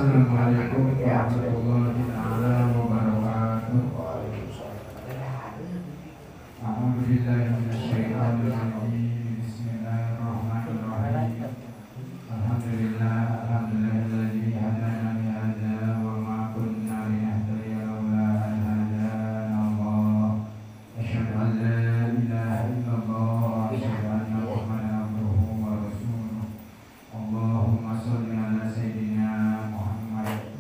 Assalamualaikum warahmatullahi taala wabarakatuh. A'udzu billahi minasyaitonir rajim. Bismillahirrahmanirrahim. Alhamdulillah, alhamdulillahilladzi hadana li hadza wa ma kunna linahtadiya laula an hadana Allah. Asyhadu an la ilaha illallah wa asyhadu anna Muhammadan abduhu wa rasuluh. Allahumma shalli ala sayyidina Muhammad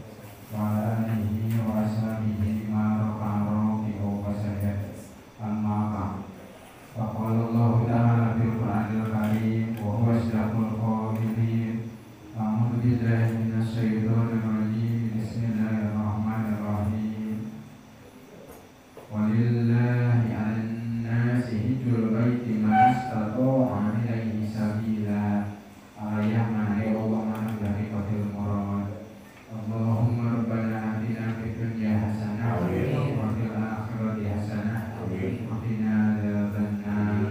wa ala alihi wa ashabihi ma raka'a raki'u wa sajada. Amma ba'd. Faqala Allahu ta'ala fil Qur'anil Karim wa huwa asdaqul qailin. A'udzu billahi minasyaitonir rajim. Bismillahirrahmanirrahim. Walillahi 'alan nasi hijjul baiti man istata'a ilaihi sabila. Ayah mana ya Allah mana dari qatil murad. Allahumma rabbana atina fid dunya hasanah wa fil akhirati hasanah wa qina adzabannar.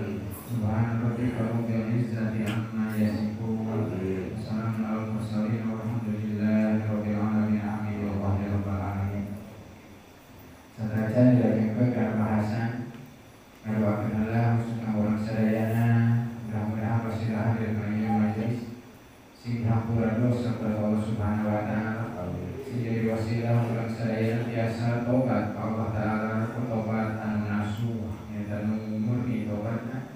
Subhana rabbika rabbil izzati amma yasifun. Wassalamun alal mursalin walhamdulillahi rabbil alamin. Amin ya Allah ya rabbal alamin. Satajan dilajengkeun kana bahasan ngadoakeun heula khususna urang sadayana mudah-mudahan wasilah hadir kana ieu majelis sing hampura dosa kepada Allah Subhanahu wa taala. Sing jadi wasilah urang sadayana tiasa tobat ka Allah taala, tobat anu nasuh nyaeta nu murni tobatna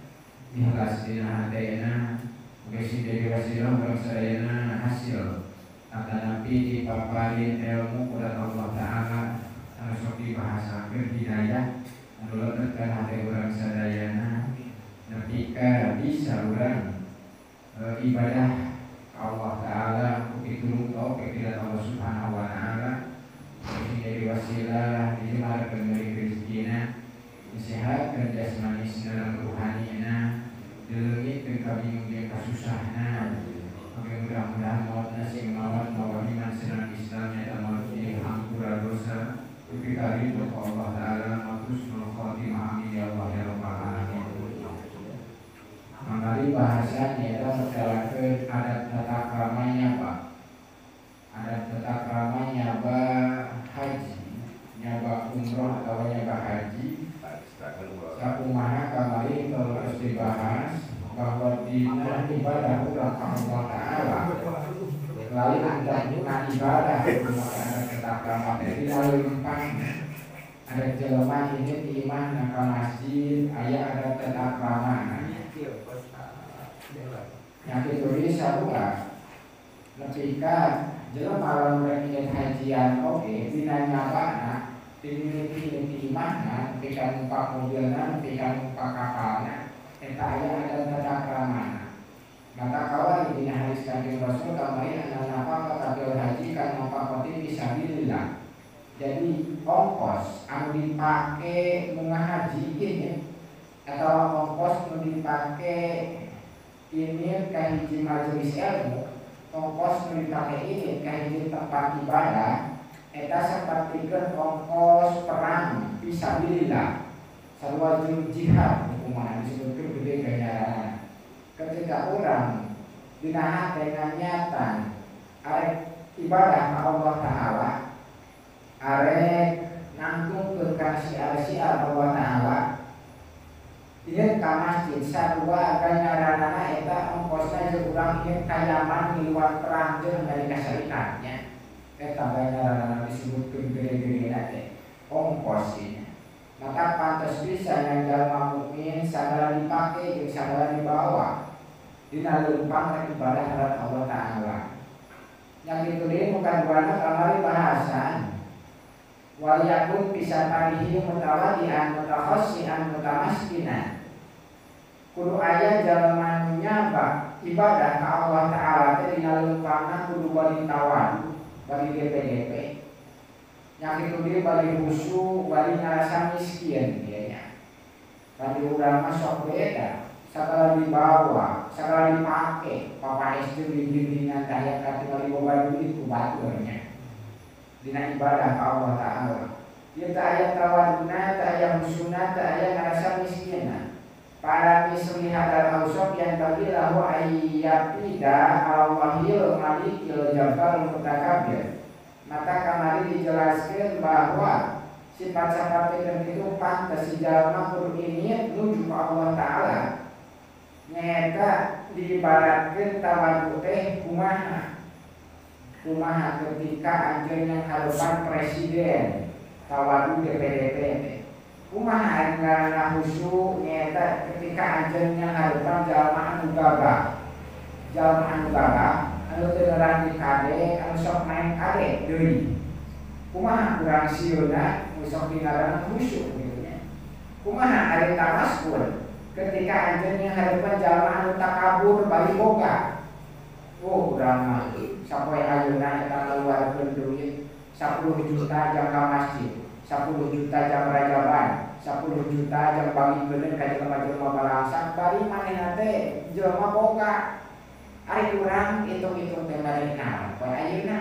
ikhlas dina hatena. Oke, sing jadi wasilah urang sadayana hasil atanapi dipaparin ilmu kepada Allah taala anu sok dibahasakeun hidayah anu lebet kana hate urang sadayana nepi ka bisa urang ibadah Allah Ta'ala pitulung taufik dari Allah Subhanahu wa Ta'ala. Ini jadi wasilah dijemarkeun dari rezekina, disehatkeun jasmanisna dan ruhanina, dileungitkeun kabingung jeung kasusahna. Oke, mudah-mudahan mautna sing maut mawa iman sareng Islam nyaeta maut dihampura dosa. Dipikari ka Allah Ta'ala maghfirul khatimah. Amin ya Allah ya rabbal alamin. Mangkali bahasa nyaeta medalakeun adab tata kramanya Pak. Adab tata krama nyaba haji, nyaba umroh atau nyaba haji. Sakumaha kamari terus dibahas bahwa dina ibadah urang ka Allah Ta'ala lain dina ibadah maka tata krama teh dina leumpang. Ada jelema ini di imahna ka masjid aya adab tata krama. Yang ditulis sarua nepi ka jelema lamun rek nyeun hajian oge dina nyabana dimimiti di imahna nepi ka numpak mobilna nepi ka numpak kapalna eta aya adab tata kramana. Mata kawali dina hadis Kanjeng Rasul kamari anna nafaqata fil haji kan nafaqati fisabilillah. Jadi ongkos anu dipake munga haji ini atau ongkos nu dipake ini ka hiji majelis ilmu, ongkos nu dipake ini ka hiji tempat ibadah eta sapertikeun ongkos perang fisabilillah sarua jeung jihad kumaha disebutkeun gede ganjaranna. Ketika urang dina hate nganyatan arek ibadah ka Allah Ta'ala, arek nangtungkeun ka syiar-syiar Allah Ta'ala, ieu ka masjid sarua ganjaranana eta ongkosna jeung urang ieu ka Yaman ngiluan perang jeung Amerika Serikat nya. Eta ganjaranana disebutkeun gede-gedena teh ongkos ieu. Maka pantes bisa yang jalma mukmin sagala dipake jeung sagala dibawa dina leumpang rek ibadah terhadap Allah Ta'ala. Yang itu deui bukan buana kamari bahasan waliyakun bisa tarihi mutawadian mutakhassian mutamaskinan. Kudu aya jalma nu nyaba ibadah ka Allah Ta'ala teh dina leumpangna kudu bari tawadu, bari DP-DP. Yang itu dia bari khusyuk, bari ngarasa miskin dia nya. Bari urang mah sok beda, sagala dibawa, sagala dipake, papaes jeung dibimbingan daya katingali boga duit ku batur nya. Dina ibadah ka Allah Ta'ala. Ieu teh aya tawaduna, teh aya khusyuna, teh aya ngarasa miskinna. Para misli hadal ausaf yang bagi lahu ayyafida Allahil malikil jabbar mutakabbir. Maka kamari dijelaskan bahwa sifat sapertikeun itu pantes si jalma kudu ini nuju ka Allah Ta'ala. Nyaeta diibaratkeun tawadu teh kumaha? Kumaha ketika anjeun yang hadapan presiden tawadu DPDP teh. Kumaha ari ngaranna khusyuk nyaeta ketika anjeun yang hadapan jalma anu gagah. Jalma anu gagah anu teu nerang di kade, anu sok main kade deui. Kumaha urang sieuna nu sok dingaranna khusyuk kitu nya. Kumaha ari tamaskun ketika anjeun yang hadapan jalma anu takabur bari boga. Oh urang mah sapoe ayeuna eta ngaluarkeun duit 10 juta jang ka masjid, 10 juta jang rajaban, 10 juta jang bagikeun ka jelema-jelema balangsak bari manehna teh jelema boga. Ari urang hitung-hitung teh bari naon poe ayeuna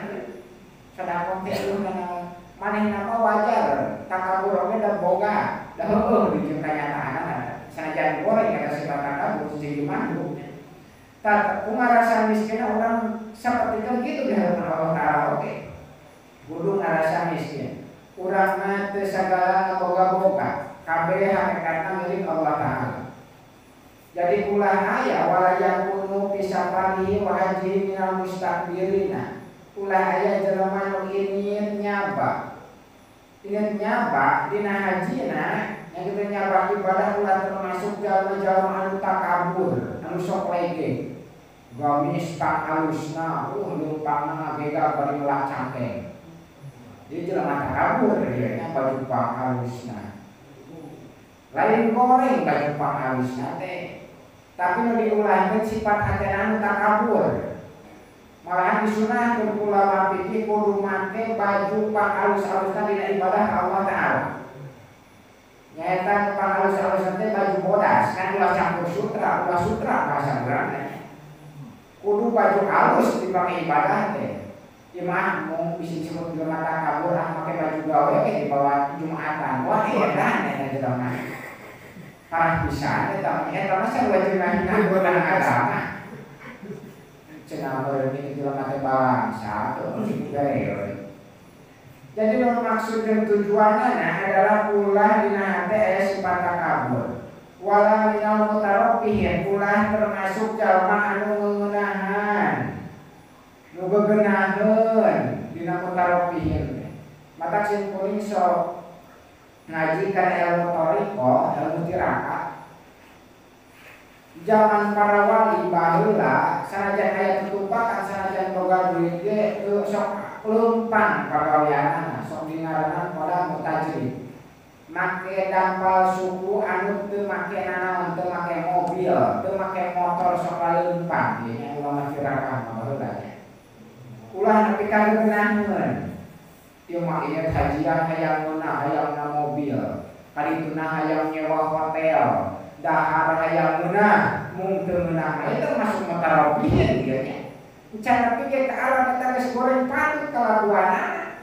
sedekah teh eueuh naon manehna mah wajar takabur oge da boga da heueuh di jeung kanyataanna sanajan goreng eta sifat takabur jeung makhluk. Tak ngarasa miskin orang seperti kan gitu di hadapan Allah Ta'ala oke. Kudu ngarasa miskin. Urang mah teu sagala ngaboga-boga, kabeh hakikatna milik Allah Ta'ala. Jadi ulah aya wala yakunu fi safarihi wa hajihi minal mustakbirina. Ulah aya jelema nu ingin nyaba. Ingin nyaba dina hajina, yang kita nyaba ibadah ulah termasuk jalma-jalma anu takabur, anu sok lege. Gamis tak alusna, leumpangna ngagega bari melah cangkeng. Jadi jelema takabur dia nya baju pang alusna. Lain goreng baju pang alusna teh. Tapi nu diulahkeun sifat hatena anu takabur. Malahan disunahkeun ku ulama fikih kudu make baju pang alus-alusna dina ibadah ka Allah Ta'ala. Nyaeta pang alus-alusna teh baju bodas, kan ulah campur sutra, ulah sutra bahasa urang teh. Kudu baju halus dipakai ibadah teh. Ieu mah mung bisi disebut jelema takabur ah make baju gawe ge dibawa Jumatan. Wah edan eta jelema. Parah pisan eta mah eta mah sarua jeung ngahina agama. Cenah meureun jelema teh bangsa teu gawe. Jadi nu maksud jeung tujuanna adalah ulah dina hate aya sifat takabur. Wala minal mutarabbihin ulah termasuk jalma anu ngeunahan nu begenaheun dina mutarabbihin. Matak sing kuring sok ngaji kana ilmu thariqah, ilmu tirakat. Zaman para wali baheula sanajan aya tutupakan sanajan boga duit ge sok leumpang pagaweanana, sok dingaranan pada mutajrid. Make dampal suku anu teu make nanaon, teu make mobil, teu make motor sok leumpang ieu nya ulama tirakah baheula nya. Ulah nepi ka geunaheun. Ieu mah ieu hajian hayang meunah, hayang na mobil, kadituna hayang nyewa hotel, dahar hayang meunah, mung teu meunah mah ieu termasuk mutarabihin ieu nya. Encan nepi ge ka alam eta geus goreng patut kalakuanana.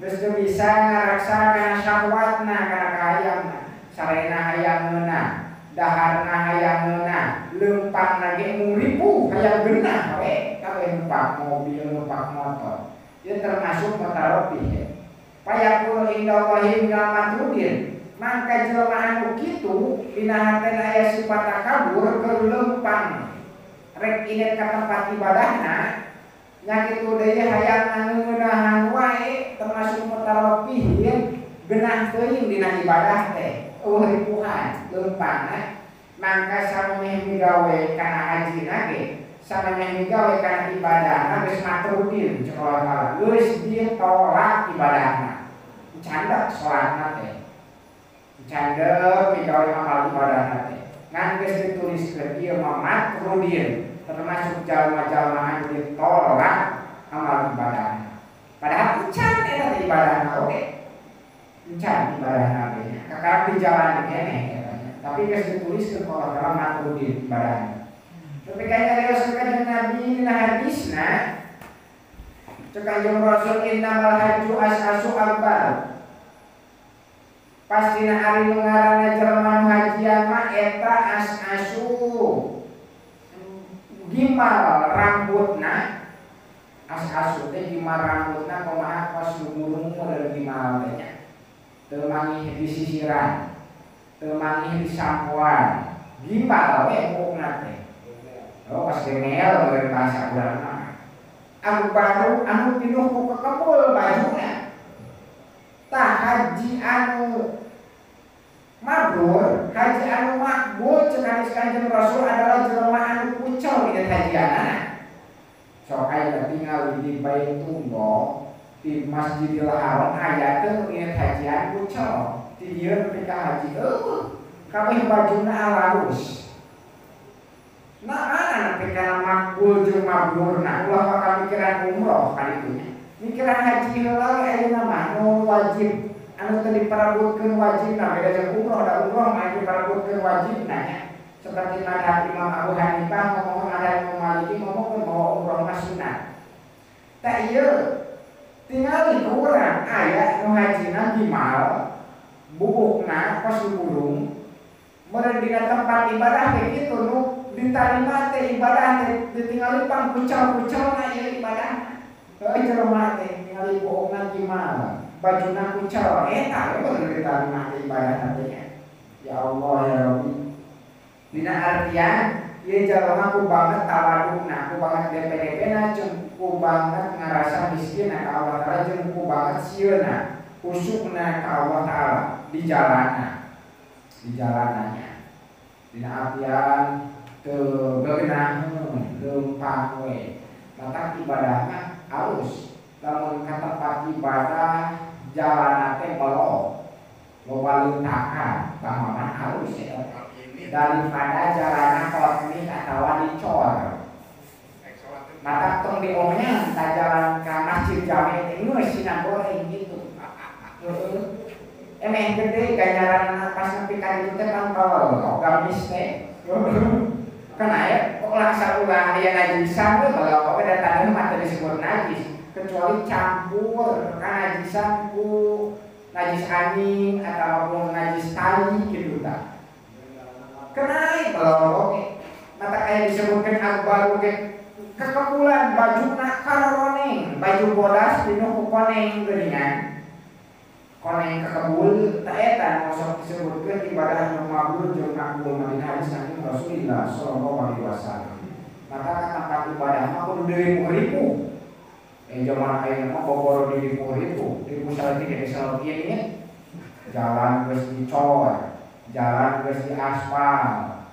Geus teu bisa ngaraksa kana syahwatna, kana kahayangna, sarena hayang meunah, daharna hayang meunah, leumpangna ge mung ripuh hayang geunah we, kabeh numpak mobil, numpak motor. Ieu termasuk mutarabih. Payaqulu indallahi minal matrudin. Mangka jelema anu kitu dina hatena aya sifat takabur keur leumpang. Rek inet ka tempat ibadahna nya kitu deui hayang ngeunahan wae termasuk mutarabihin genah teuing dina ibadah teh eueuh ripuhan leumpangna. Mangka samemeh migawe kana hajina ge samemeh migawe kana ibadahna geus matrudin cek Allah Ta'ala geus ditolak ibadahna. Candak salatna teh, candak migawe amal ibadahna teh ngan geus dituliskeun ieu mah matrudin termasuk jalma-jalma anu ditolak amal ibadahna. Padahal encan eta teh ibadahna oge. Encan ibadahna ge kakara di jalan keneh eta nya. Tapi geus dituliskeun ku Allah Ta'ala matrudin ibadahna. Tapi kaya rios ka Nabi dina hadisna cek Kanjeng Rasul innamal hajju as'asu akbar. Pastina ari nu ngaranna jelema nu hajian mah eta as'asu gimbal rambutna As-asu teh gimal rambutna kumaha kos nu burung model gimal teh nya. Teu mangih di sisiran, teu mangih di sampoan. Gimbal we buukna teh. Oh pas gemel meureun bahasa urang mah. Anu baru anu pinuh ku kekebul bajuna. Tah haji anu mabrur, haji anu makbul cek hadis Kanjeng Rasul adalah jelema anu kucel dina hajianana. Sok aya tinggal di Baitullah di Masjidil Haram aya teu dina hajian kucel. Di dieu nepi ka haji eueuh kabeh bajuna alus. Nah, ana nepi kana makbul jeung mabrurna ulah maka mikiran umroh kan itu nya. Mikiran haji heula we ayeuna mah nu wajib anu teu diperebutkeun wajibna beda jeung umroh da umroh mah diperebutkeun wajibna nya. Seperti madhab Imam Abu Hanifah ngomong ada Imam Maliki ngomongkeun bahwa umroh mah sunat. Tah ieu tingali kurang aya nu hajina gimal buukna kos burung meureun dina tempat ibadah teh kitu nu ditarima teh ibadah teh ditingali pang kucel-kucelna ieu ibadah. Heuh jelema teh tingali buukna gimal bajuna kucel eta we meureun ditarima teh ibadah teh nya. Ya Allah ya Rabbi. Dina artian ieu jalma ku banget tawadukna, ku banget DPDP-na jeung ku banget ngarasa miskinna ka Allah Taala jeung ku banget sieuna, khusukna ka Allah Taala di jalana. Di jalananya. Dina artian teu geunaheun, leumpang we. Matak ibadah mah alus. Lamun ka tempat ibadah jalana teh belok, loba leutakan, bangmaman alus eta. Daripada jalana kosmik atawa dicor. Matak tong diomnya ta jalan ka masjid jami teh geus sina goreng gitu. Heeh. Emeh gede ganjaran pas nepi ka ditu teh pan tol gamis teh. Kan aya kok laksa ulah aya najisan we kalau oge da taneuh mah teu disebut najis kecuali campur ka najisan ku najis anjing atawa najis tai gitu tah. Kenai kalau oke mata kayak disebutkan akbar oke kekebulan baju nak karoneng baju bodas pinuh ku koneng geuningan koneng kekebul tak eta nu sok disebutkeun ibadah nu mabrur jeung makbul madina hadis Kanjeng Rasulullah sallallahu alaihi wasallam. Maka ka tempat ibadah mah kudu diripu-ripu. Zaman ayeuna mah boboro diripu-ripu, ripu saleutik ge saleutik nya. Jalan geus dicor, jalan geus diaspal,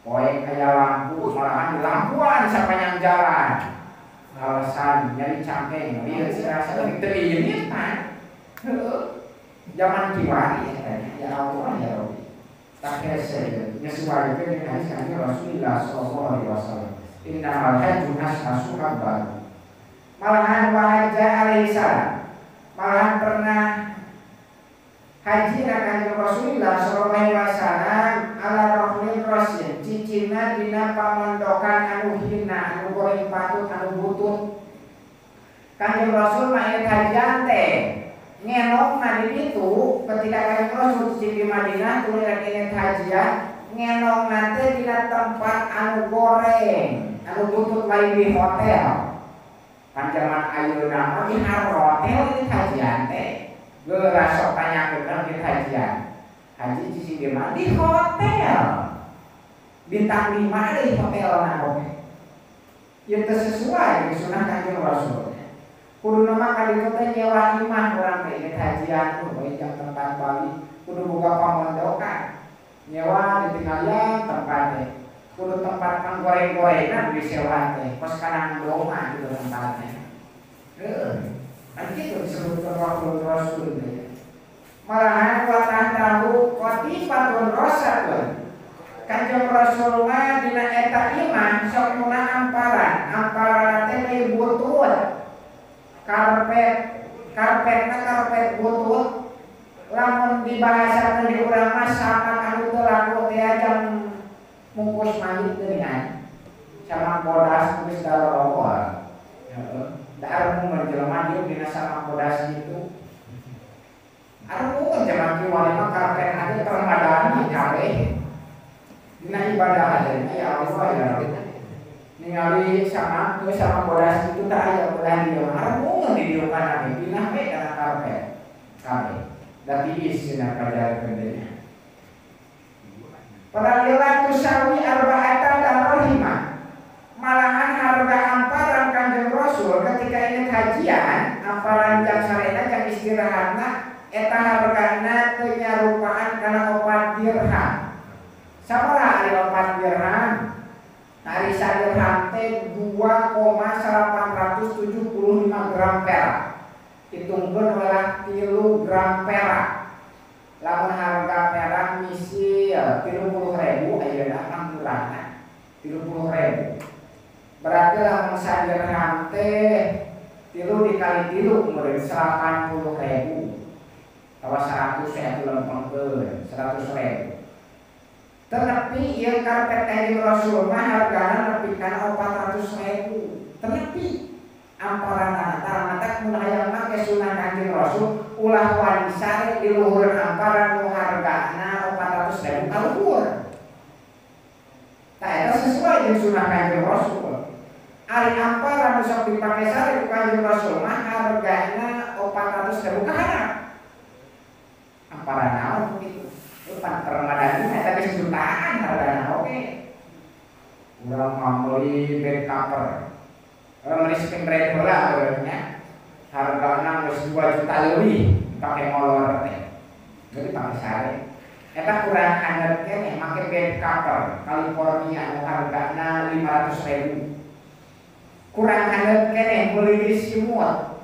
poek aya lampu, malahan lampuan sapanjang jalan. Alasan nyari cangkeng, ieu serasa leutik teu ieu pan. Heueuh. Zaman kiwari eta ya Allah ya Rabbi. Tak hese nyesuaikeun jeung hadis Kanjeng Rasulullah sallallahu alaihi wasallam. Innamal hajju ashasu akbar. Malahan wa haja alaihi salam. Malahan pernah haji Kanjeng Rasulullah sallallahu alaihi wasallam ala rohlin rasin cicina dina pamondokan anu hina anu goreng patut anu butut. Kanjeng Rasul mah ieu hajian teh ngenong di ditu ketika Kanjeng Rasul cicing di Madinah tuluy rek inget hajian ngenong teh dina tempat anu goreng anu butut lain di hotel. Kan zaman ayeuna mah di hotel ini hajian teh. Geura sok tanyakeun di hajian. Haji cicing di mana? Di hotel. Bintang 5 ada di hotel na oge. Ieu teu sesuai jeung sunah Kanjeng Rasul. Kudu mah ka ditu teh nyewa imah urang teh inget hajian tuh we jang tempat Bali kudu boga pamondokan. Nyewa ditinggalian tempat teh. Kudu tempat panggoreng-gorengan disewa teh, kos kanang doma gitu tempatnya. Heeh. Kan kitu disebutkeun Rasul Rasul teh. Malahan wa tahtahu qatifatun rasatun. Kanjeng Rasul mah dina eta imah sok nuna amparan, amparan teh deui butut. Karpet, karpetna karpet butut. Lamun dibahasakeun di urang mah samak anu teu laku teh jang mungkus mayit geuningan. Sama bodas geus darorowol. Heeh. Da arung jelema dieu dina sama bodas kitu. Arung zaman kiwari mah karpet ade permadani kabeh. Dina ibadah ade ya Allah ya Rabbi. Ningali sama geus sama bodas itu tah aya belah dieu armungeun di dieu kana ge pinah we kana karpet. Kabeh. Da tiis cenah pajarkeun teh. Padahal tusawi arba'ata darahima. Malahan harga amparan Kanjeng Rasul ketika ini hajian, amparan jang sarena jang istirahatna eta hargana teu nyarupaan kana 4 dirham. Sabaraha ari 4 dirham? Ari sadirham teh 2,875 gram perak. Hitungkeun welah 3 gram perak. Lamun harga perak misil 30.000 ayeuna mah murahna 30.000. Berarti lamun sadirham teh 3 dikali 3 meureun 80.000. Tawa 100 aya lempengkeun 100.000. Tetapi ieu karpet Kanjeng Rasul mah hargana nepi kana 400.000. Tetapi amparan tah mun hayang make sunah Kanjeng Rasul ulah wani sare di luhur amparan nu hargana 400.000 ka luhur. Tah eta sesuai jeung sunah Kanjeng Rasul. Ari amparan nu sok dipake sare ku Kanjeng Rasul mah hargana 400.000 ka handap. Amparan naon kitu? Pan permadani eta geus jutaan hargana oge. Urang meuli bed cover. Meuli spring break heula nya. Hargana geus 2 juta leuwih pake molor teh. Jadi pake sare. Eta kurang haneut keneh make bed cover California nu hargana 500.000. Kurang haneut keneh meuli simut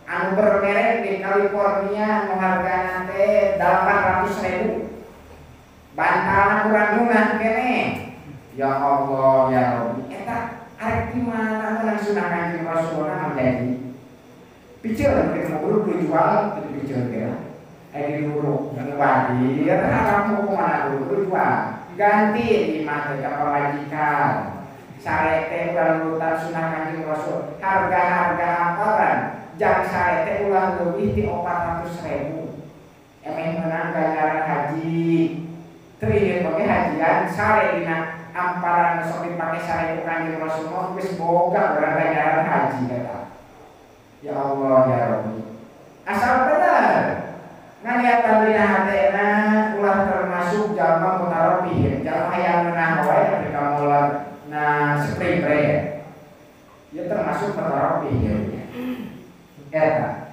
anu bermerek di California nu hargana teh 800.000. Bantalna kurang ngeunah keneh. Ya Allah ya Rabbi, eta arek di mana meunang sunah Kanjeng Rasulna menjadi piceun kitu mah guru jual teu dipiceun teh. Aya di dulu nu wadir haram hukuman guru jual. Ganti di mah teh ka pamajikan. Sare teh urang nurutan sunah Kanjeng Rasul. Harga-harga amparan jang sare teh ulah leuwih ti 400.000. Emeh meunang ganjaran haji. Teu ieu oge hajian sare dina amparan sok dipake sare ku Kanjeng Rasul mah geus boga urang ganjaran haji eta. Ya Allah ya Rabbi. Asal bener nganiatan dina hatena ulah termasuk jalma mutarabbihin, jalma hayang meunah wae tapi ka molar na spring break. Ya termasuk mutarabbihin. Eta.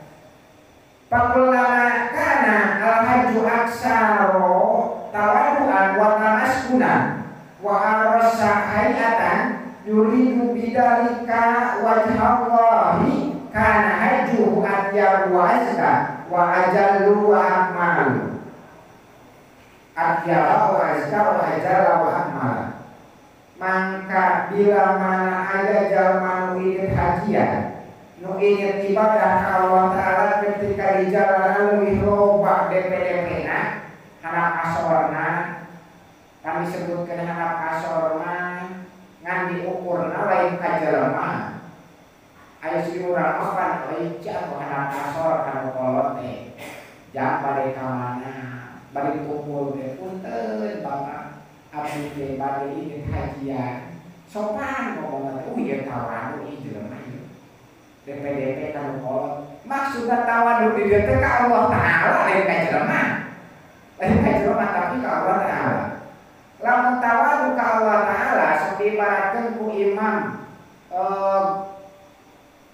Pakulana kana al-hajju aksaro tawadu'an wa tamaskunan wa arasa hayatan yuridu bidalika wajhallahi kana hajjuhu atyabu wa azka wa ajallu wa akmalu. Atyaba wa azka wa ajalla wa akmalu. Mangka bila mana aya jalma nu ieu hajian nu ingin ibadah ka Allah Ta'ala ketika di jalanan leuwih loba DP-DP-na handap kasorna kami sebutkeun handap kasorna ngan diukurna lain ka jelema aya si urang mah pan euy cak handap kasor kana kolot teh jam bade ka mana bade kumpul teh punten bapak abdi teh bade ingin hajian sopan ngomongna teh ieu tawadu ieu jelema ieu DPDP kanu kolot maksudna tawadu di dieu teh ka Allah Ta'ala lain ka jelema, lain ka jelema tapi ka Allah Ta'ala. Lamun tawadu ka Allah Ta'ala sok diibaratkeun ku Imam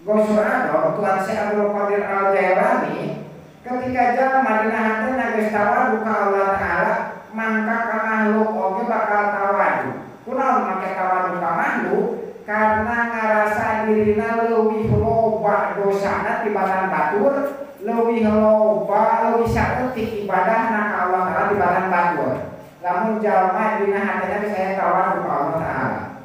Ghazali Tuan Syekh Abdul Qadir Al-Jailani ketika jalma dina hatena geus tawadu ka Allah Ta'ala mangka ka makhluk oge bakal tawadu. Kunaon make tawadu ka makhluk? Karena ngarasa dirina leuwih loba dosana tibatan batur, leuwih loba leuwih saeutik ibadahna ka Allah Ta'ala tibatan batur. Lamun jalma dina hatena geus aya tawadu ka Allah Ta'ala.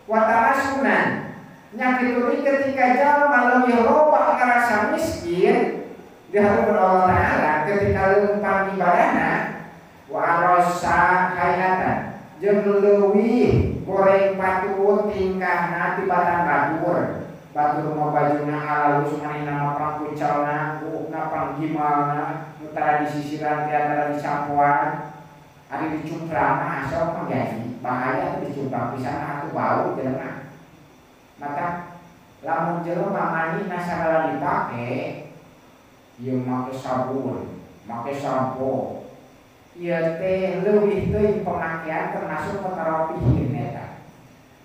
Wa tamasunan nya kitu ketika jalma leuwih loba ngarasa miskin di hadapan Allah Ta'ala ketika leumpang ibadahna wa arasa hayatan jeung leuwih goreng patur tingkahna tibatan batur. Batur mah bajuna alus manehna mah pangkucalna buukna panggimalna nu tara disisiran teh tara disampoan ari dicungkrang mah sok mah jadi bahaya tuh dicungkrang pisan atuh bau jelema. Maka lamun jelema manina sagala dipake ieu make sabun, make sampo. Ieu teh leuwih teuing pemakaian termasuk mutarofihin eta.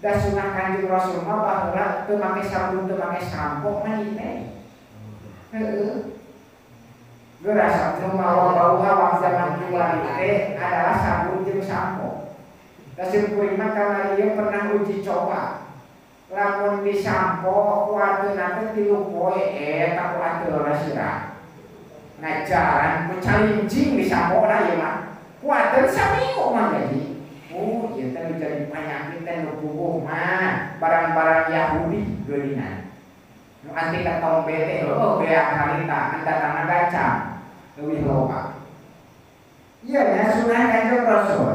Da sunah Kanjeng Rasul mah baheula teu make sabun teu make sampo mani teh. Heueuh. Geura nu mawa bau hawang zaman kiwari teh adalah sabun jeung sampo. Da simkuring mah kamari ieu pernah uji coba. Lamun disampo kuateuna teh 3 poe eta kuateuna sirah. Ngajaran ku calincing disampona ieu mah. Kuateun saminggu mah jadi. Oh, ieu teh jadi penyakit teh nu puguh mah barang-barang Yahudi geuningan. Nu anti katombe teh heueuh beak harita ngan datangna gacang leuwih loba. Ieu nya sunah Kanjeng Rasul.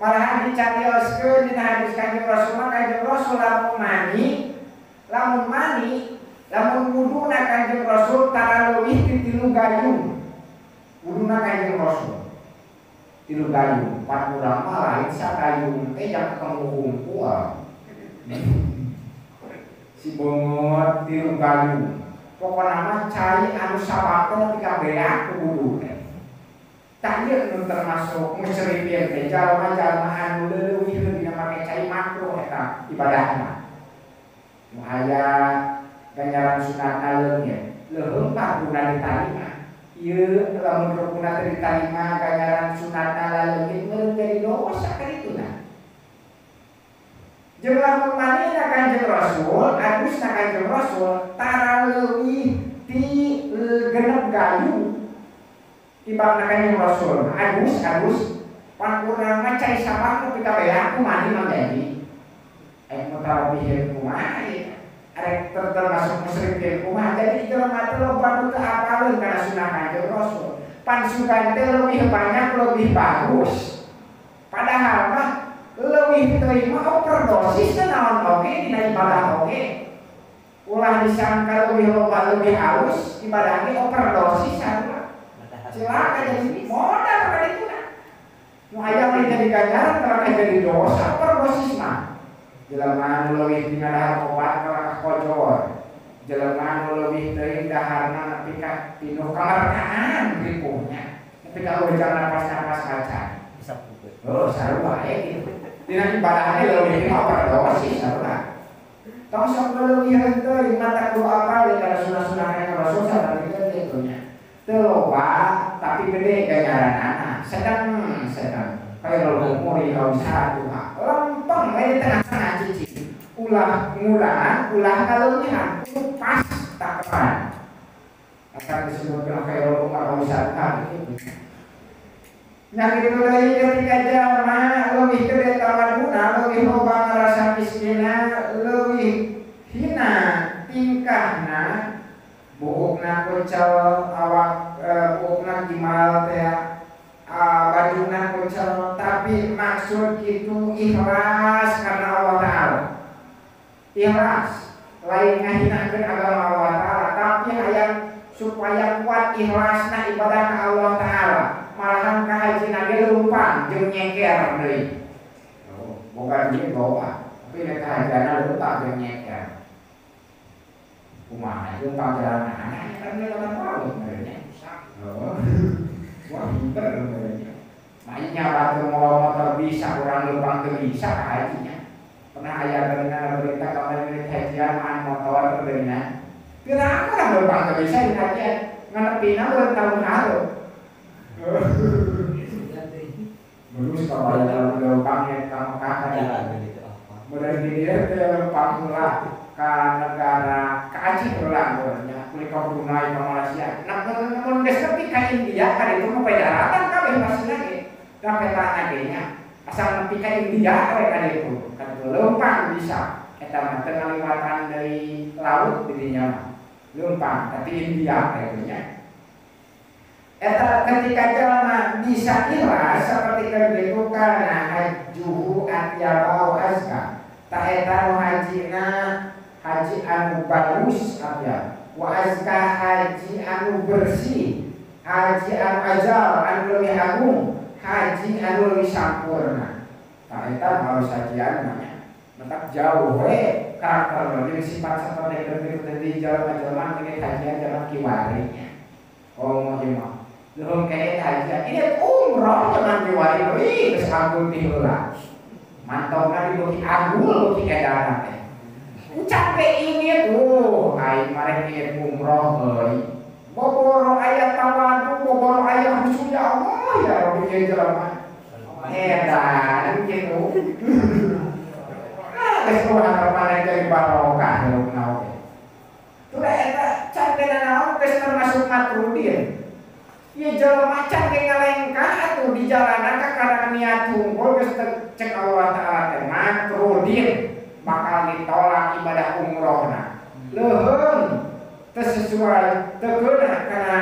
Malahan dicarioskeun dina hadis Kanjeng Rasul mah Kanjeng Rasul lamun mani lamun wuduna Kanjeng Rasul tara leuwih ti 3 gayung. Wuduna Kanjeng Rasul 3 gayung, pan urang mah lain sagayung teh jang ketemu hungkul. Si bongot 3 gayung. Pokona mah cai anu sawakna nepi ka beak wudu teh. Tah ieu nu termasuk musyrifin teh jalma-jalma anu leuwih dina make cai makruh eta ibadahna. Nu aya ganjaran sunatna leungit, leuheung paruna ditarima. Ieu lamun rukuna teu ditarima ganjaran sunatna laleungit meureun jadi dosa ka dituna. Jeung lamun manina Kanjeng Rasul, adusna Kanjeng Rasul tara leuwih ti 6 gayung. Tibangna Kanjeng Rasul, adus pan urang mah cai sabah nepi ka beak ku mani mah jadi. Aya mutarobihin kumaha ieu? Arek termasuk musyrikin kumaha jadi jelema teh loba nu teu apaleun kana sunah Kanjeng Rasul. Pan sugan teh leuwih banyak leuwih bagus. Padahal mah leuwih teuing mah overdosis teh naon oge dina ibadah oge. Ulah disangka leuwih loba leuwih halus ibadah ge overdosis sarua. Cilaka jadi modal ka dituna. Nu aya mah jadi ganjaran tara jadi dosa overdosis mah. Jelema anu leuwih dina dahar obat kalah kocor. Jelema anu leuwih teuing daharna nepi ka pinuh kamerkaan ripuhnya. Nepi ka ujang napas-napas acan. Bisa puput. Oh, sarua we kitu. Dina ibadahna leuwih mah overdosis sarua. Tong sok leuwih teuing mata kudu apal dina sunah-sunah Kanjeng Rasul sabarikeun kitu nya. Teu loba tapi gede ganjaranana. Sedang-sedang. Khairul umuri awsatuha. Lempeng we di tengah-tengah cicing. Ulah ngurangan, ulah kaleuwihan, kudu pas takaran. Akan disebutkan khairul umur awsatuha gitu. Nya kitu deui ketika jalma leuwih gede tawaduna, leuwih loba ngarasa miskina, leuwih hina tingkahna, buukna kucel awak buukna gimal teh bajuna kucel tapi maksud itu ikhlas karena Allah Ta'ala. Ikhlas lain ngahinakeun agama Allah Ta'ala tapi hayang supaya kuat ikhlasna ibadah ka Allah Ta'ala. Malahan ka hajina ge leumpang jeung nyeker deui. Oh, boga duit bawa tapi nek ka hajana leumpang jeung nyeker. Kumaha leumpang jalan anak kan leumpang paut merenya. Oh. Wah, pinter merenya. Makanya batu mau motor bisa, orang leumpang teu bisa ka hajinya. Pernah aya berita kamari milik hajian maan motor beurina. Piraku orang leumpang teu bisa di hajian. Nganepina urang tahun hareup. Belus kabar dalam leumpang nya ka Mekah ka jalan gitu apa. Modal di dieu teh leumpang heula ka negara ka Aceh heula nya kulit ka Brunei ka Malaysia. Nah mun geus nepi ka India ka ditu mah daratan kabeh pasina ge. Da petana ge nya. Asal nepi ka India we ka ditu. Ka ditu leumpang bisa. Eta mah teu ngaliwatan deui laut di dinya mah. Leumpang tapi India ka ditu nya. Eta ketika jalma bisa ikhlas seperti begitu karena hajuhu atyaba wa azka. Ta eta nu hajina haji anu bagus atyab wa azka haji anu bersih, haji anu ajal anu leuwih agung, haji anu leuwih sampurna. Ta eta harus hajian mah. Mentak jauh we karakter jeung sifat seperti itu di jelema-jelema ini hajian zaman kiwari nya. Oh ieu mah. Leuheung kene hajian ini umroh zaman kiwari euy geus agul ti heula. Mantongna dibeuki agul beuki edaran teh. Ucap ge ini tuh aing mareh niat umroh euy. Boboro aya tawadu, boboro aya khusyuk ya Allah ya Rabbi ieu jelema. Edan kitu. Geus kumaha mana jadi barokah hirupna oge. Tuh eta can kena naon geus termasuk matrudin. Ieu jelema can ge ngalengkah atuh di jalanan kakara niat hungkul geus cek Allah Taala teh matrudin bakal ditolak ibadah umrohna. Leuheung teu sesuai teu keuna kana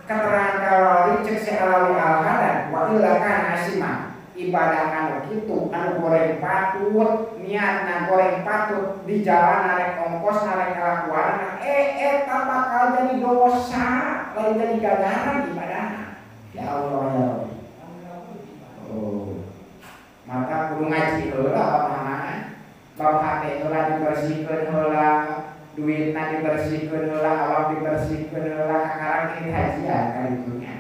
keterangan kalawi cek si alawi al-hadan wa illa kana asima. Ibadah anu kitu anu goreng patut niatna goreng patut di jalan narek ongkos narek kalakuan eta bakal jadi dosa lain jadi ganjaran ibadahna. Ya Allah ya Rabbi. Oh maka kudu ngaji heula pamahaman bab hate heula dibersihkeun heula duitna dibersihkeun heula awak dibersihkeun heula kakarang ini hajian kalitunya.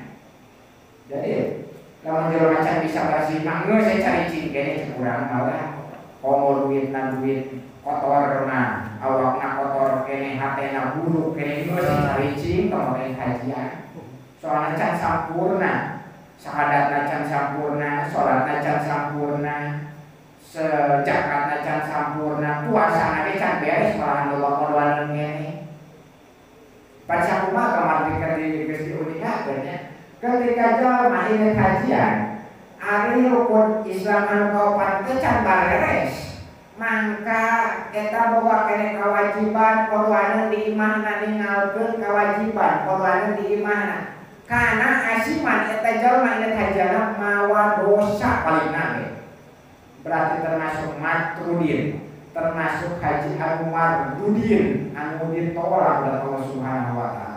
Jadi lamun jelema can bisa bersih mah geus saya cari cing kene cek urang malah komo duitna duit kotor mah awakna kotor kene hatena buruk kene geus cari cing komo hajian. Soalna can sampurna, syahadatna can sampurna, salatna can sampurna, zakatna can sampurna, puasana ge can beres malahan loba korbanan kene. Pan sakumaha kamari geus diuningakeun nya. Ketika jelema ieu kajian ari rukun Islam anu kaopat teh can bareres mangka eta boga kene kawajiban korbanan di imahna ningalkeun kawajiban korbanan di imahna kana asiman eta jelema ieu kajianna mawa dosa palingna ge berarti termasuk matrudin termasuk haji anu mardudin anu ditolak oleh Allah Subhanahu wa taala.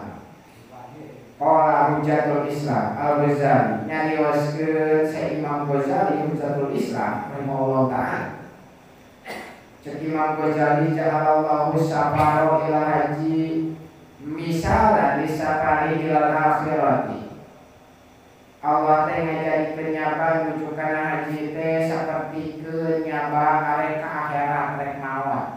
Qala Hujjatul Islam Al-Ghazali nyarioskeun sa Imam Ghazali Hujjatul Islam rahimahullah ta'ala. Cek Imam Ghazali ja'alallahu safara ila haji misalan disafari ilal akhirati. Allah teh ngajadikeun nyaba nuju kana haji teh sapertikeun nyaba arek ka akhirat rek maot.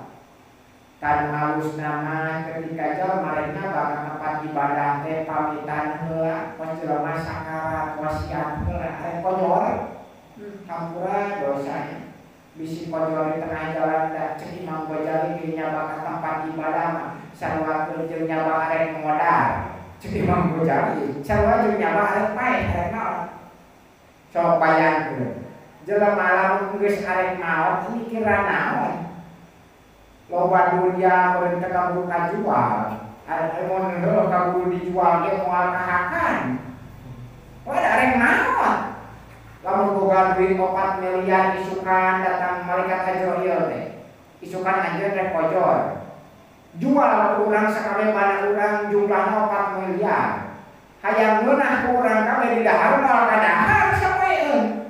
Tan alus nama ketika jelema rek nyaba ka tempat ibadah teh pamitan heula kos jelema sakarat wasiat heula arek kojor hampura dosanya bisi kojor di tengah jalan da cek Imam Ghazali ge nyaba ka tempat ibadah mah sarua jeung nyaba arek modal cek Imam Ghazali sarua jeung nyaba arek paeh arek maot. Sok bayangkeun jelema lamun geus arek maot mikiran naon loba dunia meureun teh kaburu kajual arek mun heuh kaburu dijual ge moal kahakan wae arek maot lamun boga duit 4 miliar isukan datang malaikat Azrail teh isukan anjeun rek kojor jual ku urang sakabeh mana urang jumlahna 4 miliar hayang meunah ku urang kabeh di dahar moal kadahar sapoeun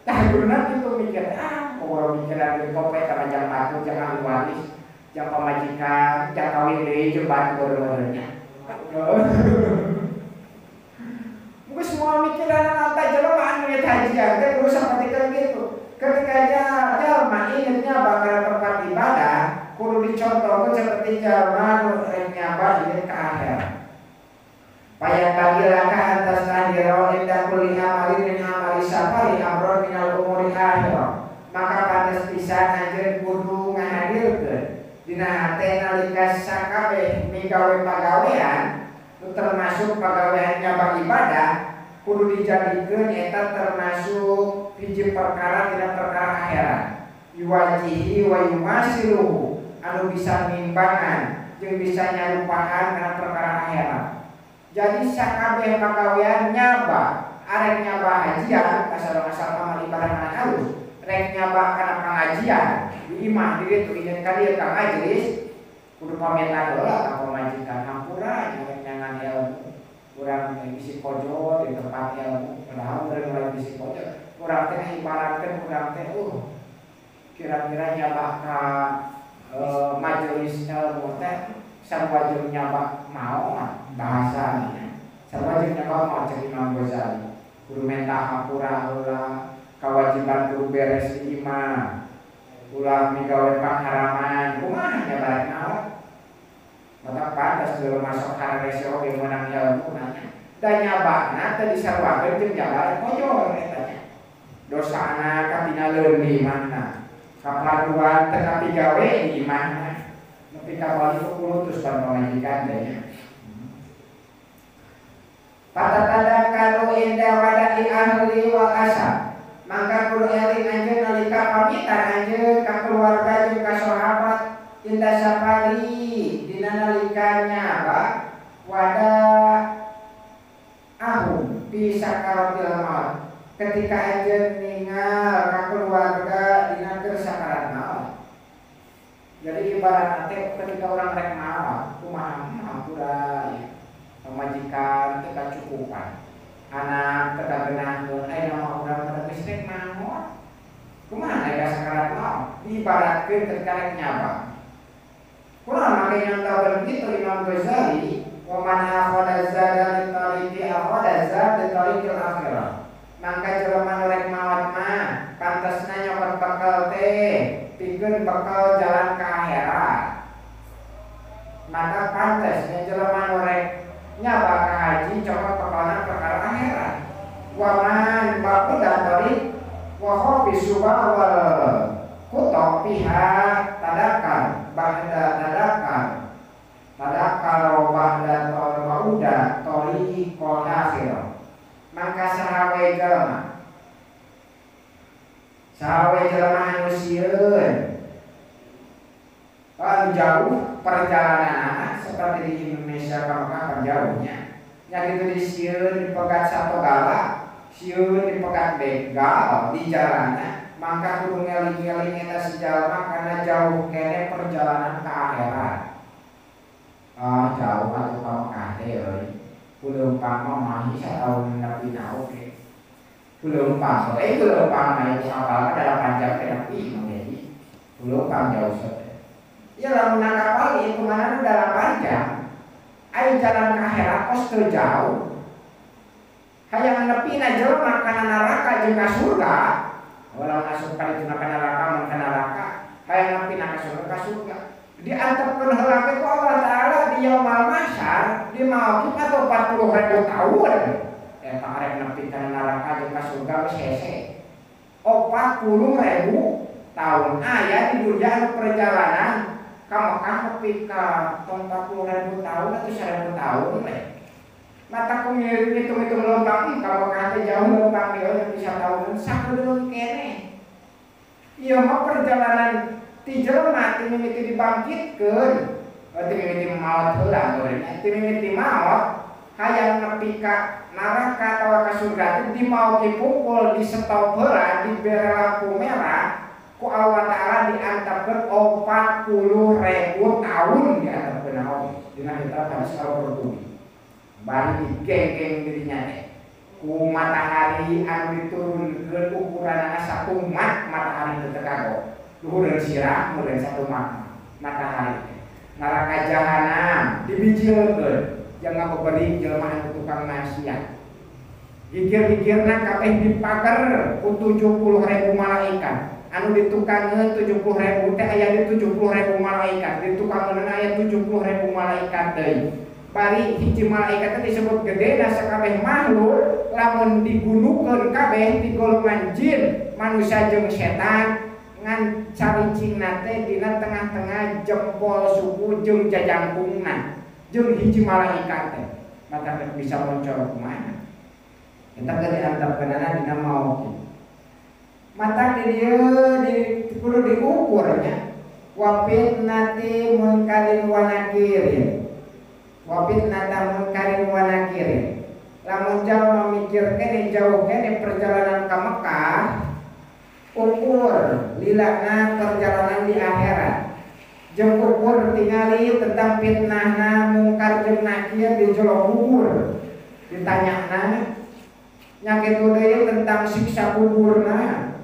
tah guruna kitu mikir ah pokoknya mikiran duit kope sama jang batur jang ahli waris jang pamajikan jang kawin deui jeung batur meureunnya. Mungkin semua mikiran anta jelema anu ieu hajian teh kudu sapertikeun kitu. Ketika jelema ieu nyaba kana tempat ibadah kudu dicontohkeun seperti jelema nu rek nyaba ieu ka akhirat. Payan bagilaka antas nadira inda kulli amalin min amali safari amron minal umuri akhirah. Maka pantes pisan anjeun kudu ngahadirkeun dina hate nalika sakabeh migawe pagawean nu termasuk pagawean nyaba ibadah kudu dijadikeun eta termasuk hiji perkara dina perkara akhirat yuwajihi wa yumasiluhu anu bisa nimbangan jeung bisa nyarupaan kana perkara akhirat. Jadi sakabeh pagawean nyaba arek nyaba hajian asal amal ibadah kana halus rek nyaba kana pangajian di imah di ditu ieu ka dieu ka majelis kudu pamitan heula ka pamajikan hampura rek nyangan ilmu urang teh bisi kojo di tempat ilmu padahal urang lain bisi kojo urang teh ibaratkeun urang teh kira-kira nyaba nyaba ka majelis ilmu teh sarua jeung nyaba maot bahasana. Sarua jeung nyaba maot cek Imam Ghazali. Kudu menta hampura heula, kewajiban kudu beres di imah. Ulah migawe pangharaman, kumaha nya barek maot. Mata pantas jelema masuk hararese oge meunang ilmu nanya. Da nyabana teh disaruakeun jeung nyaba kojor eta nya. Dosana katinaleun di imahna. Kapaduan teh kapigawe di imahna. Nepi ka balik kulutus pan pamajikan teh nya. Patatadakaru inda wada'i ahli wal asab. Mangka kudu eling anjeun nalika pamitan anjeun ka keluarga jeung ka sahabat inda safari dina nalika nyaba wada ahum fi sakaratil maut. Ketika anjeun ningal ka keluarga dina keur sakarat maut. Jadi ibarat teh ketika orang rek maot kumaha hampura ya. Pamajikan teu kacukupan, anak teu kageunahkeun, aya mah urang pada geus rek maot. Kumaha aya sakarat maot? Diibaratkeun ketika rek nyaba. Kumaha make nyontokeun kitu Imam Ghazali, wa man akhadha zada li tariqi akhadha zada li tariqil akhirah. Mangka jelema nu rek maot mah pantesna nyokot bekal teh pikeun bekal jalan ka akhirat. Maka pantesnya jelema nu rek nyaba ka haji cokot bekalna perkara akhirat. Wa man baquda tariq wa khafi subah wal kuta fiha tadakar ba'da tadakar tadakar ba'da ba'uda tariqul akhirah. Maka sahawe jelema anu sieun anu jauh perjalanan seperti di Indonesia ka Mekah kan jauhnya. Nya kitu di sieun dipegat satogala, sieun dipegat begal di jalanan, mangka kudu ngeling-ngeling eta si jalma karena jauh kene perjalanan ka akhirat. Ah jauh atuh ka Mekah teh euy. Kuleumpang mah mahi sataun nepi na oge. Kuleumpang, kuleumpang mah ieu kapal mah 8 jam teh nepi mah jadi. Kuleumpang jauh set. Ya lamun kapal ieu kumaha nu 8 jam. Aya jalan ka akhirat kos teu jauh. Hayang nepi na jelema kana neraka jeung ka surga. Lamun asup ka ditu ka neraka mun ka neraka, hayang nepi na ka surga ka surga. Diantepkeun heula teh ku Allah Ta'ala di yaumul mahsyar di mauqif atau 40.000 tahun. Eta arek nepi kana neraka jeung ka surga geus hese. 40.000 tahun aya di dunia anu perjalanan ka Mekah nepi ka tong 40.000 tahun atau 1.000 tahun we. Mata ku ngitung-ngitung leumpang ka Mekah teh jauh leumpang deui nepi sataunan sakedeung keneh. Ieu mah perjalanan ti jelema ti mimiti dibangkitkeun, ti mimiti maot heula meureun, ti mimiti maot hayang nepi ka neraka atawa ka surga teh dimaoki pukul di stop heula dibere lampu merah ku Allah Ta'ala diantepkeun 40.000 tahun diantepkeun oge dina kitab hadis Al-Qurtubi. Bari digenggeng dirinya teh ku matahari anu diturunkeun ukuranana satumat matahari teu kagok. Luhureun sirah meureun satu matahari. Neraka jahanam dibijilkeun jangan beberi jelema anu tukang maksiat. Gigir-gigirna kabeh dipager ku 70.000 malaikat. Anu ditukangeun 70.000 teh aya di 70.000 malaikat, ditukangeunna aya 70.000 malaikat deui. Bari hiji malaikat teh disebut gedena sakabeh makhluk lamun digunukeun kabeh di golongan jin, manusia jeung setan ngan caricingna teh dina tengah-tengah jempol suku jeung jajangkungna jeung hiji malaikat teh mata bisa moncor kumaha eta teh diantepkeunana dina maut mata di dieu di kudu diukur nya wa fitnati munkarin wa nakirin wa fitnata munkarin wa nakirin lamun jauh memikirkeun jauh keneh perjalanan ka Mekah ukur lilana perjalanan di akhirat jeung ukur tingali tentang fitnahna mungkar jeung nakir di jero kubur ditanyana nya kitu deui tentang siksa kuburna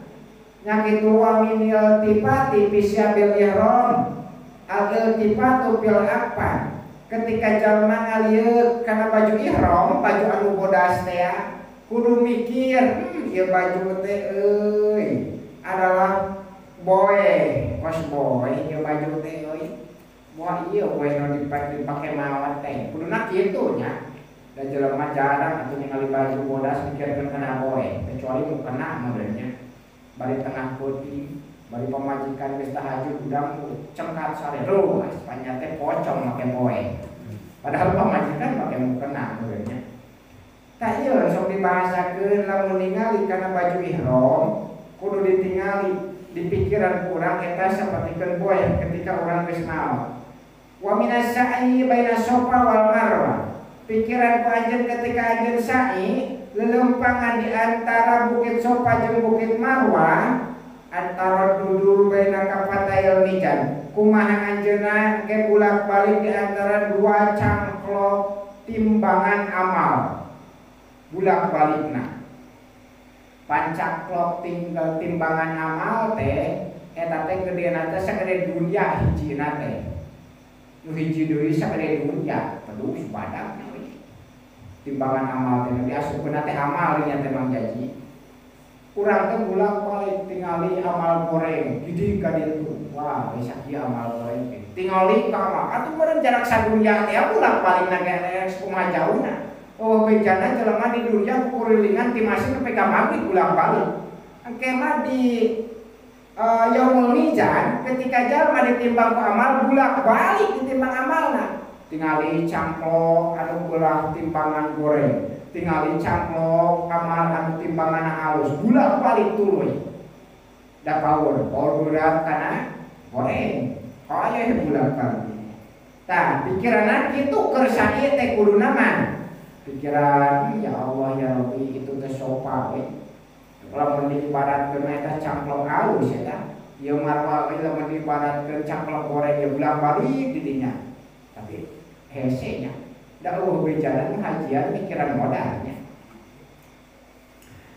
Nya kitu wa minil tipati fi syabil ihram al iltifatu fil akfan. Ketika jalma ngalieuk kana baju ihram, baju anu bodas teh kudu mikir, ieu baju teh euy adalah boe, kos boe ieu baju teh euy. Wah ieu boe nu dipake maot teh. Kuduna kitu nya. Da jelema jarang atuh ningali baju bodas mikirkeun kana boe, kecuali nu kena modelnya. Bari tengah peuting, bari pamajikan geus tahajud udang cengkat sare ruas panjang teh pocong make boe. Padahal pamajikan make mukena modelnya. Tah ieu sok dibahasakeun lamun ningali kana baju ihram kudu ditingali di pikiran urang eta sapertikeun boe ketika urang geus maot. Wa minas sa'i baina sofa wal marwah. Pikiran ku anjeun ketika anjeun sa'i lelempangan di antara bukit Sofa jeung bukit Marwah antara dudur baina kafatayil mizan. Kumaha anjeunna ke bulak-balik di antara dua cangklok timbangan amal. Bulak-balikna. Pancangklok tinggal timbangan amal teh eta teh gedena teh sagede dunya hijina teh. Nu hiji deui sagede dunya, peduh badak. Timbangan amal teh diasupkeun teh amal nya teh Mang Jaji. Urang teh bolak-balik tingali amal goreng gidi ka ditu. Wah, geus sakieu amal goreng teh. Tingali ka amal atuh meureun jarak sadunya teh bolak-balik na ge kumaha jauhna. Oh bejana jelema di dunya kukurilingan ti masih nepi ka magrib bolak-balik. Engke mah di yaumul mizan ketika jalma ditimbang ku amal bolak-balik ditimbang amalna. Tingali cangklok anu belah timbangan goreng, tingali cangklok amal anu timbangan halus, bolak-balik tuluy. Da power, power berat kana goreng. Kaya bolak-balik. Tah, pikiranna kitu keur sae teh kuduna mah. Pikiran ya Allah ya Rabbi itu teh sopa we. Lamun diibaratkeun eta cangklok halus eta. Ieu marwah we lamun diibaratkeun cangklok goreng ya bolak-balik di dinya. Tapi hese nya da eueuh bejalan hajian mikiran modalnya.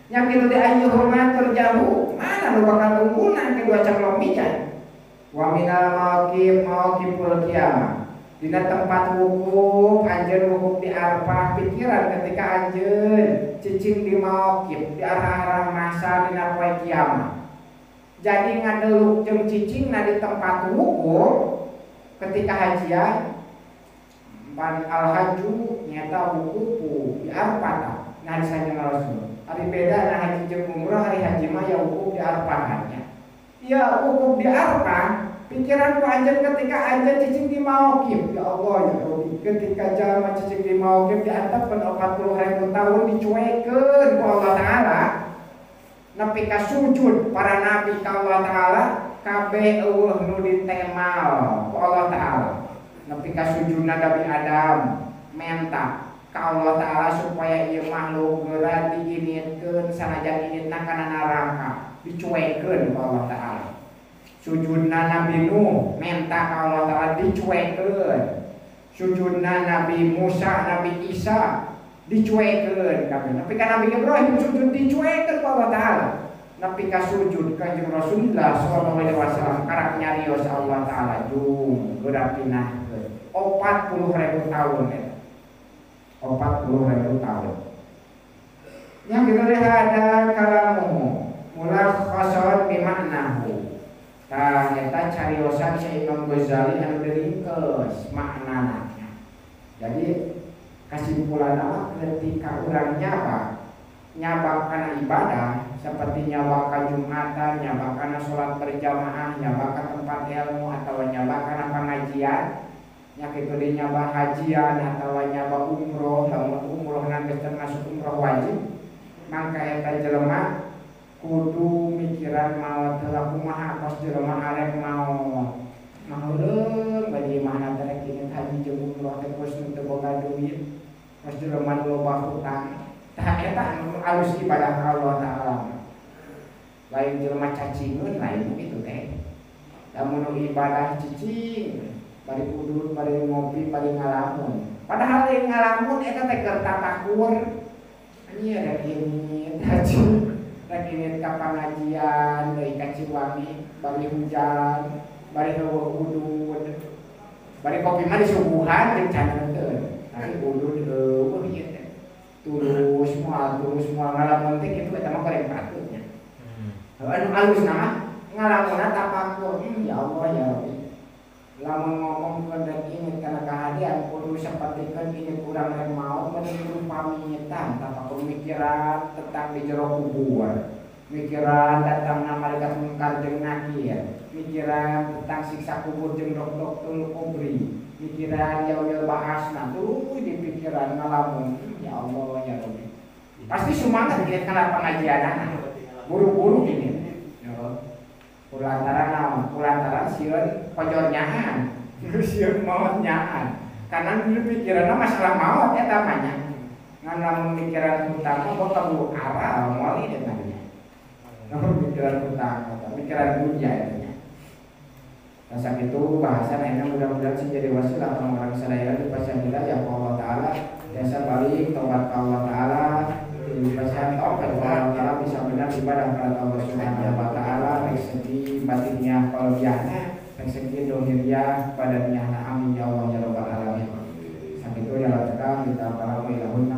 Nya kitu teh ayyuhuma terjauh mana nu bakal unggulna kedua cangklok mizan. Wa minal maqim maqiful kiamah. Dina tempat wukuf anjeun wukuf di Arfah pikiran ketika anjeun cicing di maqif di arah-arah masa dina poe kiamat. Jadi ngadeluk jeung cicingna di tempat wukuf ketika hajian pan al-haju nyata wukufu di Arfah nah disanya Rasul. Ari beda nah haji jeung umroh hari haji mah ya wukuf di Arfah nya. Ya wukuf di Arfah pikiran ku anjeun ketika anjeun cicing di mauqif ya Allah ya Rabbi ketika jalma cicing di mauqif diantepkeun 40.000 tahun dicuekeun ku Allah Taala nepi ka sujud para nabi ka Allah Taala kabeh eueuh nu ditemal ku Allah Taala nepi ka sujudna Nabi Adam menta ka Allah Taala supaya ieu makhluk geura diinitkeun sanajan initna kana neraka dicuekeun ku Allah Taala. Sujudna Nabi Nuh menta ka Allah Taala dicuekeun. Sujudna Nabi Musa, Nabi Isa dicuekeun kabeh. Nepi ka Nabi Ibrahim sujud dicuekeun ku Allah Taala. Nepi ka sujud Kanjeng Rasulullah sallallahu alaihi wasallam karak nyarios Allah Taala jung geura pinahkeun. 40.000 tahun eta. 40.000 tahun. Yang kita lihat ada kalamuhu mulakhasan bimaknahu. Tah eta cariosan Syekh Imam Ghazali anu diringkeus maknana. Jadi kesimpulanna mah ketika urang nyabak kana ibadah seperti nyabak ka Jumatan, nyabak kana salat berjamaah, nyabak ka tempat ilmu atau nyabak kana pengajian, nya kitu deui nyabak hajian atau nyabak umroh, lamun umroh geus termasuk umroh wajib, mangka eta jelema kudu mikiran maot heula kumaha kos jelema arek maot. Maheureung bagi imahna teh rek inget haji jeung umroh teh kos nu teu boga duit, kos jelema nu loba hutang. Tah eta anu alus ibadah ka Allah Taala. Lain jelema cacingeun lain kitu teh. Lamun nu ibadah cicing, bari udud, bari ngopi, bari ngalamun. Padahal lain ngalamun eta teh keur tatakur. Anjir rek inget haji. Rek indit ka pangajian deui ka Ciwangi bari hujan, bari heueuh udud. Bari kopi mah disuguhan jeung caneuteun. Tapi udud eueuh ieu teh. Tulus moal ngalamun teh kitu eta mah goreng patutnya. Anu alus mah ngalamunna tapakur, ya Allah ya Rabbi. Lamun ngomongkeun rek inget kana kahadian kudu sapertikeun inget urang rek maot meni kudu pamitan tapakur mikiran tentang di jero kubur, mikiran datangna malaikat mungkar jeung nakir, mikiran tentang siksa kubur jeung dok-dok kubri, mikiran yaumil ba'asna tuluy dipikiran ngalamun, ya Allah ya Rabbi. Pasti semangat inget kana pengajianana, buru-buru ini. Kulantaran naon? Kulantaran sieun kojor nyaan, sieun maot nyaan. Karena dulu pikiranna masalah maot eta mah nya. Ngan lamun mikiran hutang mah boga kaburu aral moal ieu teh nya. Lamun mikiran hutang eta mikiran dunia eta nya. Nah sakitu bahasan ayeuna mudah-mudahan sing jadi wasilah orang-orang sadaya di pasien hidayah ku Allah Taala biasa balik tobat ka Allah Taala dipasihan taubat ka Allah Taala bisa benar ibadah kepada Allah Subhanahu wa Taala baik segi batinnya qalbiahna baik segi dohiriah badannya. Amin ya Allah ya rabbal alamin. Sakitu ya cekap kita kalamu ilahunna.